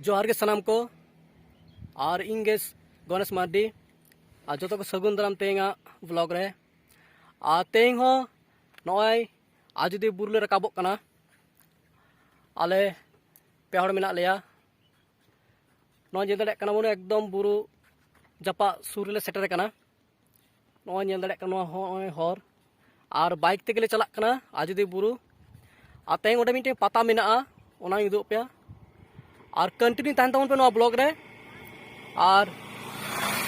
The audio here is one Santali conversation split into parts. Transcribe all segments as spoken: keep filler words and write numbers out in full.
ᱡᱚᱦᱟᱨ ᱜᱮ ᱥᱟᱱᱟᱢ ᱠᱚ, ᱟᱨ ᱤᱧ ᱜᱮ ᱜᱚᱱᱮᱥ ᱢᱟᱨᱰᱤ, ᱟᱨ ᱡᱚᱛᱚ ᱠᱚ ᱥᱟᱹᱜᱩᱱ ᱫᱟᱨᱟᱢ ᱛᱮᱦᱮᱧᱟᱜ ᱵᱞᱚᱜ ᱨᱮ᱾ ᱟᱨ ᱛᱮᱦᱮᱧ ᱦᱚᱸ ᱱᱚᱜᱼᱚᱭ ᱟᱡᱚᱫᱤᱭᱟᱹ ᱵᱩᱨᱩ ᱞᱮ ᱨᱟᱠᱟᱵᱚᱜ ᱠᱟᱱᱟ᱾ ᱟᱞᱮ ᱯᱮ ᱦᱚᱲ ᱢᱮᱱᱟᱜ ᱞᱮᱭᱟ᱾ ᱱᱚᱣᱟ ᱧᱮᱞ ᱫᱟᱲᱮᱭᱟᱜ ᱠᱟᱱᱟ ᱵᱚᱱ, ᱮᱠᱫᱚᱢ ᱵᱩᱨᱩ ᱡᱟᱯᱟᱜ ᱥᱩᱨ ᱨᱮᱞᱮ ᱥᱮᱴᱮᱨ ᱟᱠᱟᱱᱟ᱾ ᱱᱚᱜᱼᱚᱭ ᱧᱮᱞ ᱫᱟᱲᱮᱭᱟᱜ ᱠᱟᱱᱟ, ᱱᱚᱣᱟ ᱦᱚᱸ ᱱᱚᱜᱼᱚᱭ ᱦᱚᱨ, ᱟᱨ ᱵᱟᱭᱤᱠ ᱛᱮᱜᱮᱞᱮ ᱪᱟᱞᱟᱜ ᱠᱟᱱᱟ ᱟᱡᱚᱫᱤᱭᱟᱹ ᱵᱩᱨᱩ᱾ ᱟᱨ ᱛᱮᱦᱮᱧ ᱚᱸᱰᱮ ᱢᱤᱫᱴᱮᱱ ᱯᱟᱛᱟ ᱢᱮᱱᱟᱜᱼᱟ, ᱚᱱᱟᱧ ᱩᱫᱩᱜ ᱟᱯᱮᱭᱟ᱾ ᱟᱨ ᱠᱚᱱᱴᱤᱱᱤᱭᱩ ᱛᱟᱦᱮᱱ ᱛᱟᱵᱚᱱ ᱯᱮ ᱱᱚᱣᱟ ᱵᱞᱚᱜ ᱨᱮ᱾ ᱟᱨ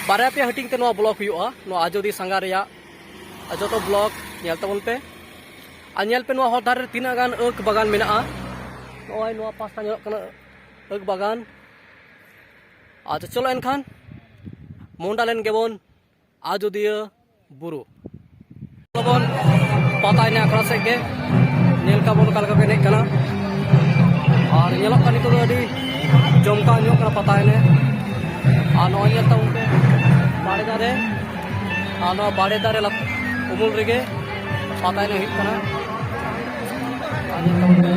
ᱵᱟᱨᱭᱟ ᱯᱮᱭᱟ ᱦᱟᱹᱴᱤᱧ ᱛᱮ ᱱᱚᱣᱟ ᱵᱞᱚᱜ ᱦᱩᱭᱩᱜᱼᱟ, ᱱᱚᱣᱟ ᱟᱡᱚᱫᱤᱭᱟᱹ ᱥᱟᱸᱜᱷᱟᱨ ᱨᱮᱭᱟᱜ ᱡᱚᱛᱚ ᱵᱞᱚᱜ ᱧᱮᱞ ᱛᱟᱵᱚᱱ ᱯᱮ᱾ ᱟᱨ ᱧᱮᱞ ᱯᱮ, ᱱᱚᱣᱟ ᱦᱚᱨ ᱫᱷᱟᱨᱮ ᱨᱮ ᱛᱤᱱᱟᱹᱜ ᱜᱟᱱ ᱟᱹᱠ ᱵᱟᱜᱟᱱ ᱢᱮᱱᱟᱜᱼᱟ᱾ ᱱᱚᱜᱼᱚᱭ ᱱᱚᱣᱟ ᱯᱟᱥᱴᱟ ᱧᱮᱞᱚᱜ ᱠᱟᱱᱟ ᱟᱹᱠ ᱵᱟᱜᱟᱱ᱾ ᱟᱪᱪᱷᱟ, ᱪᱚᱞᱚ ᱮᱱᱠᱷᱟᱱ ᱢᱚᱦᱰᱟ ᱞᱮᱱ ᱜᱮᱵᱚᱱ ᱟᱡᱚᱫᱤᱭᱟᱹ ᱵᱩᱨᱩ᱾ ᱵᱚᱱ ᱯᱟᱛᱟ ᱮᱱᱮᱡ ᱟᱠᱷᱲᱟ ᱥᱮᱫ ᱜᱮ ᱧᱮᱞ ᱠᱟᱵᱚᱱ ᱚᱠᱟ ᱞᱮᱠᱟ ᱠᱚ ᱮᱱᱮᱡ ᱠᱟᱱᱟ᱾ ᱟᱨ ᱧᱮᱞᱚᱜ ᱠᱟᱱ ᱱᱤᱛᱚᱜ ᱫᱚ ᱟᱹᱰᱤ ᱡᱚᱢᱠᱟᱣ ᱧᱚᱜ ᱠᱟᱱᱟ ᱯᱟᱛᱟ ᱮᱱᱮᱡ᱾ ᱟᱨ ᱱᱚᱜᱼᱚᱭ ᱧᱮᱞ ᱛᱟᱵᱚᱱ ᱯᱮ ᱵᱟᱲᱮ ᱫᱟᱨᱮ, ᱟᱨ ᱱᱚᱣᱟ ᱵᱟᱲᱮ ᱫᱟᱨᱮ ᱞᱟᱛ-, ᱩᱢᱩᱞ ᱨᱮᱜᱮ ᱯᱟᱛᱟ ᱮᱱᱮᱡ ᱦᱩᱭᱩᱜ ᱠᱟᱱᱟ᱾ ᱟᱨ ᱧᱮᱞ ᱛᱟᱵᱚᱱ ᱯᱮ᱾